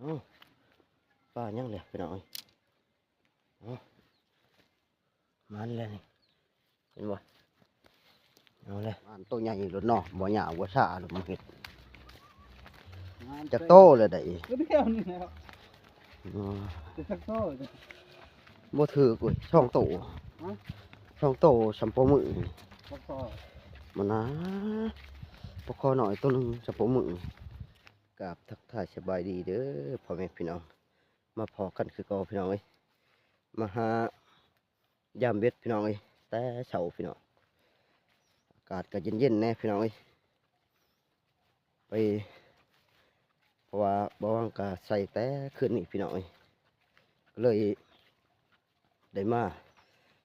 ເອົ້າ ປາຫຍັງແຫຼະພີ່ນ້ອງເອີຍ. ເອົ້າ ມາແລ້ວນີ້ ເຫັນບໍ່? ເອົາແຫຼະ ມາໂຕໃຫຍ່ໂລດເນາະ ບໍ່ຍາກບໍ່ຊ້າໂລດມາເຮັດ. ຈັກໂຕແລ້ວໄດ້ອີກ ໂຕດຽວນີ້ແຫຼະ. ອືມ ຈັກໂຕ ບໍ່ຖືກເວີຍ ສອງໂຕ. ຮະ? ສອງໂຕ ສ່ຳປໍໝຶກນີ້ ປາຄໍ ມັນນະ ປາຄໍນ້ອຍໂຕໜຶ່ງ ສ່ຳປໍໝຶກ. ກາບທັກທາຍສະບາຍດີເດີພໍ່ແມ່ພີ່ນ້ອງ ມາພໍ້ກັນຄືເກົ່າພີ່ນ້ອງເອີຍ. ມາຫາ ຢາມເບັດພີ່ນ້ອງເອີຍ ແຕ່ເຊົ້າພີ່ນ້ອງ. ອາກາດກໍເຢັນໆແດ່ພີ່ນ້ອງເອີຍ ໄປ ເພາະວ່າບ່າວວັງກໍໃສ່ແຕ່ຄືນນີ້ພີ່ນ້ອງເອີຍ ກໍເລີຍໄດ້ມາ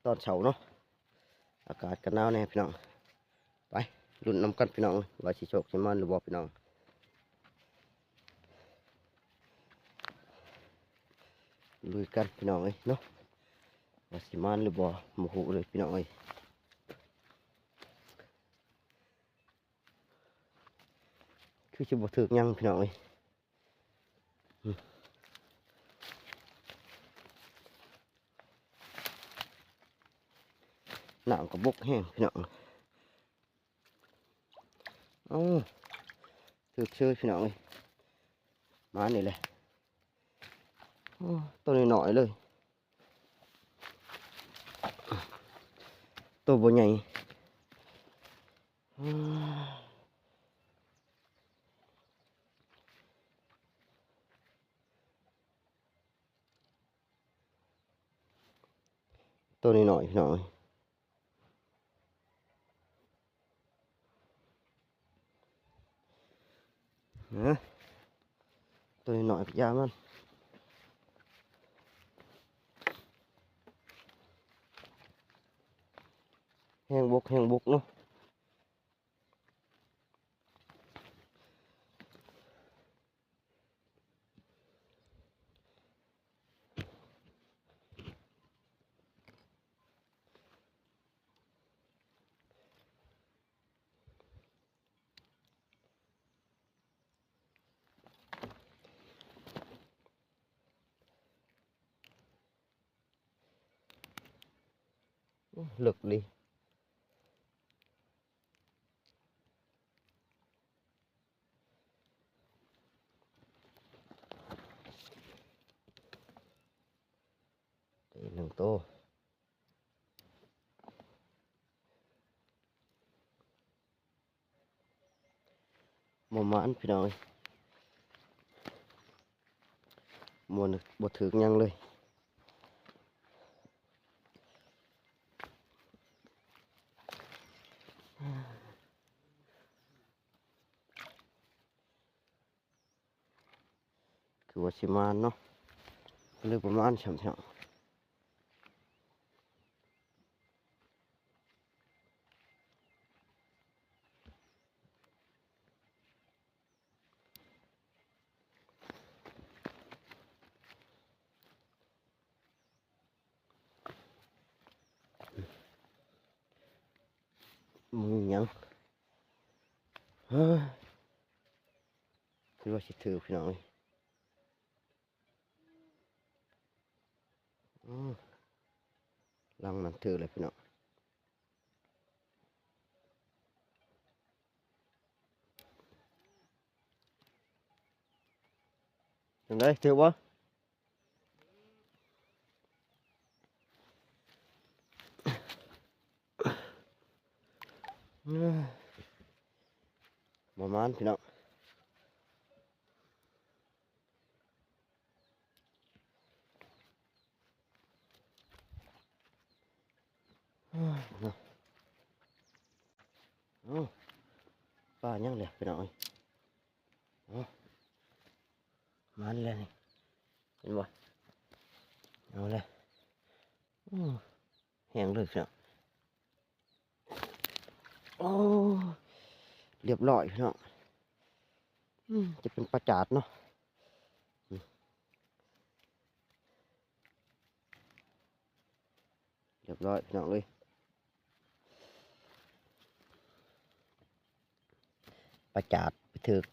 ຕອນເຊົ້າເນາະ. ອາກາດກໍໜາວແດ່ພີ່ນ້ອງ. ໄປລຸ້ນນຳກັນພີ່ນ້ອງ ວ່າຊິໂຊກຊິໝານຫຼືບໍ່ພີ່ນ້ອງ. ລຸຍກັນພີ່ນ້ອງເອີຍເນາະ ວ່າຊິໝານຫຼືບໍ່ ບໍ່ຮູ້ເລີຍພີ່ນ້ອງເອີຍ. ຄືຊິບໍ່ຖືກຫຍັງພີ່ນ້ອງເອີຍ. ນ້ຳກໍບົກແຮງພີ່ນ້ອງ. ເອົ້າ ຖືກເຊີຍພີ່ນ້ອງເອີຍ ມານີ້ແຫຼະ. ໂອ້ ໂຕນ້ອຍໆເລີຍ ໂຕບໍ່ໃຫຍ່. ໂຕນ້ອຍໆພີ່ນ້ອງເອີຍ. ນະ ໂຕນ້ອຍໆກໍຢ່າມັນ ແຮງບົກ ແຮງບົກເນາະ. ໂອ້ ເລິກອີ່ຫຼີ. ໄດ້ອີກໜຶ່ງໂຕ. ບໍ່ໝານພີ່ນ້ອງເອີຍ ບໍ່ ບໍ່ຖືກຫຍັງເລີຍ. ຄືວ່າຊິມານເນາະ ຫຼືປະມານຊ່ຳເນາະ. ບໍ່ມີຫຍັງ ເຮີ້ຍ ຄືວ່າຊິຖືກພີ່ນ້ອງເອີຍ. ອືມ ຫຼັງນັ້ນຖືກແລ້ວພີ່ນ້ອງ. ຈັ່ງໃດ ຖືກບໍ່? ບໍ່ມານພີ່ນ້ອງ. ເອົ້າ ປາຫຍັງແຫຼະພີ່ນ້ອງເອີຍ. ເອົ້າ ມາແລ້ວນີ້ ເຫັນບໍ່? ເອົາແລ້ວ ໂອ້ ແຮງເລີຍພີ່ນ້ອງ. ໂອ້ ລຽບຮ້ອຍພີ່ນ້ອງ. ອືມ ຈະເປັນປາຈາດເນາະ. ອືມ ລຽບຮ້ອຍພີ່ນ້ອງເອີຍ. ປາຈາດໄປຖືກ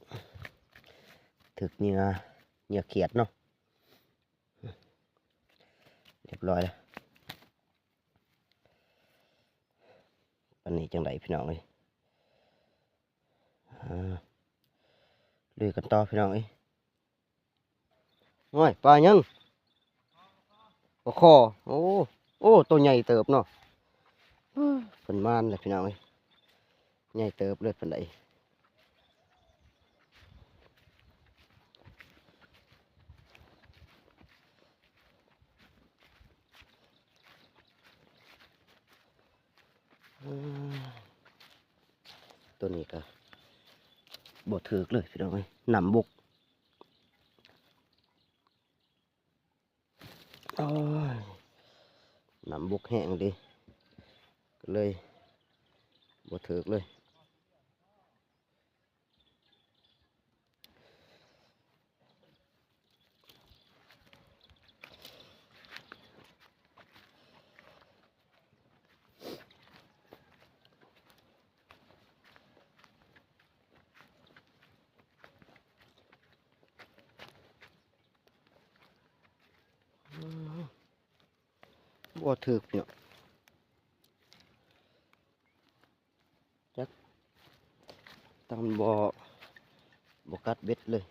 ຖືກເຫຍື່ອ ເຫຍື່ອຂຽດເນາະ. ຮຽບຮ້ອຍແລ້ວ. ປານນີ້ຈັ່ງໃດພີ່ນ້ອງເອີຍ. ອາ ລຸຍກັນຕໍ່ພີ່ນ້ອງເອີຍ. ໂອ້ຍ ປາຫຍັງ? ປາຄໍ. ໂອ້ ໂອ້ ໂຕໃຫຍ່ເຕີບເນາະ. ເພິ່ນມານແຫຼະພີ່ນ້ອງເອີຍ. ໃຫຍ່ເຕີບເລີຍປານໃດ. ໂຕນີ້ກໍບໍ່ຖືກເລີຍພີ່ນ້ອງເອີຍ ນ້ຳບົກ. ໂອ້ຍ ນ້ຳບົກແຮງເດ້ ກໍເລີຍບໍ່ຖືກເລີຍ. ບໍ່ຖືກເນາະ ຈັກ ຕັ້ງບໍ່ ບໍ່ກັດເບັດເລີຍ.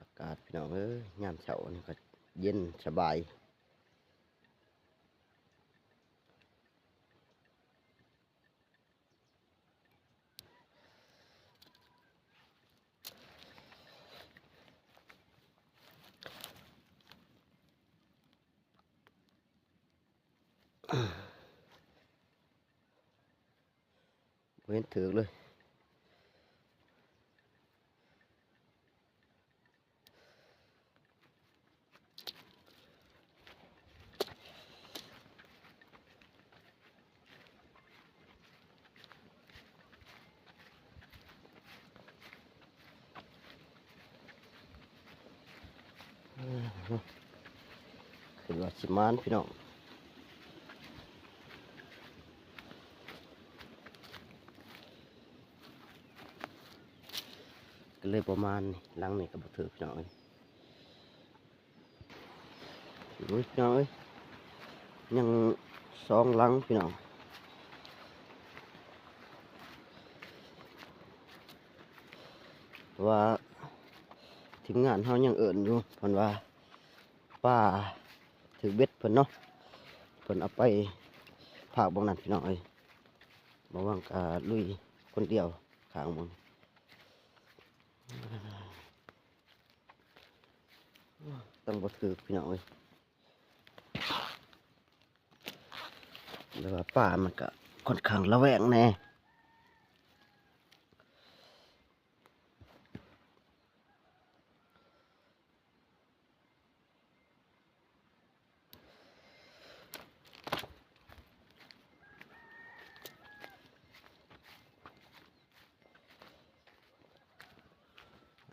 ອາກາດພີ່ນ້ອງເອີຍ ຍາມເຊົ້ານີ້ກໍເຢັນສະບາຍ. ບໍ່ເຫັນຖືກເລີຍ. ຄືວ່າຊິມານພີ່ນ້ອງ ກໍເລີຍປະມານນີ້ ຫຼັງນີ້ກໍບໍ່ຖືກພີ່ນ້ອງເອີຍ. ໂອ້ຍ ພີ່ນ້ອງເອີຍ ຍັງສອງຫຼັງພີ່ນ້ອງ ເພາະວ່າທີມງານເຮົາຍັງເອີ້ນຢູ່ ເພິ່ນວ່າປາຖືກເບັດເພິ່ນເນາະ ເພິ່ນເອົາໄປພາກບ່ອນນັ້ນພີ່ນ້ອງເອີຍ. ບ່າວວັງກໍລຸຍຄົນດຽວຂ້າງໝົດ. ຕັ້ງບໍ່ຖືກພີ່ນ້ອງເອີຍ ແຕ່ວ່າປາມັນກໍຂ້ອນຂ້າງລະແວງແດ່.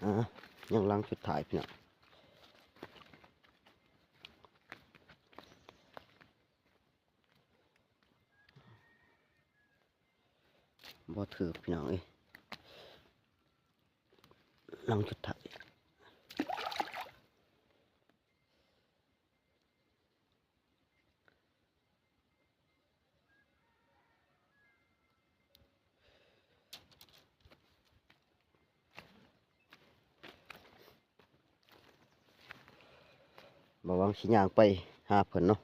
ອ່າ ຍັງຫຼັງສຸດທ້າຍພີ່ນ້ອງ ບໍ່ຖືກພີ່ນ້ອງເອີຍ ຫຼັງສຸດທ້າຍ. ບ່າວວັງຊິຍ່າງໄປຫາເພິ່ນເນາະ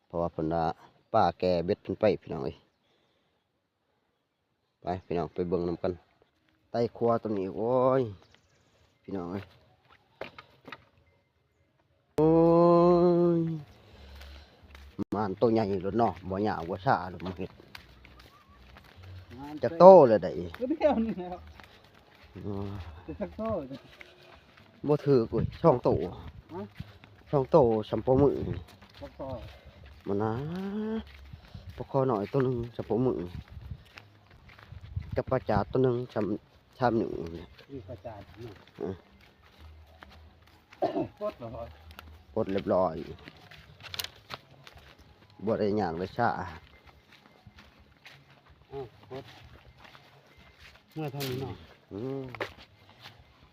ເພາະວ່າເພິ່ນວ່າປາແກ່ເບັດເພິ່ນໄປພີ່ນ້ອງເອີຍ. ໄປພີ່ນ້ອງ ໄປເບິ່ງນຳກັນ ໄຕ່ຂົວຕົວນີ້. ໂອ້ຍ ພີ່ນ້ອງເອີຍ ໂອ້ຍ ມານໂຕໃຫຍ່ໂລດເນາະ ບໍ່ຍາກບໍ່ຊ້າໂລດມາເຮັດ. ຈັກໂຕແລ້ວໄດ໋? ຕົວດຽວນີ້ແຫຼະ. ອໍ ຈັກໂຕ? ບໍ່ຖືກເວີຍ ສອງໂຕ. ຮະ? ສອງໂຕ ສ່ຳປາໝຶກນີ້. ປາຄໍ ມັນນະ ປາຄໍນ້ອຍໂຕໜຶ່ງ ສ່ຳປາໝຶກນີ້ ກັບປາຈາດໂຕໜຶ່ງ ສ່ຳ ສ່ຳໜຶ່ງນີ້. ນີ້ປາຈາດເນາະ. ເອີ ປົດແລ້ວ ປົດຮຽບຮ້ອຍ ບໍ່ໄດ້ຍາກໄດ້ຊ້າ. ເອົາ ປົດ ເມື່ອເທົ່ານີ້ເນາະ. ອືມ.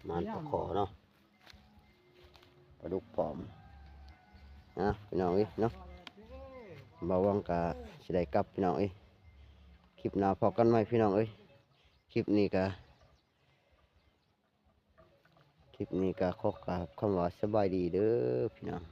ມານປາຂໍເນາະ ປາດຸກພ້ອມນະພີ່ນ້ອງເອີຍເນາະ. ບ່າວຫວັງກະຊິໄດ້ກັບພີ່ນ້ອງເອີຍ. ຄລິບໜ້າພໍ້ກັນໃໝ່ພີ່ນ້ອງເອີຍ. ຄລິບນີ້ກະ ຄລິບນີ້ກະຂໍກາບຄຳວ່າສະບາຍດີເດີພີ່ນ້ອງ.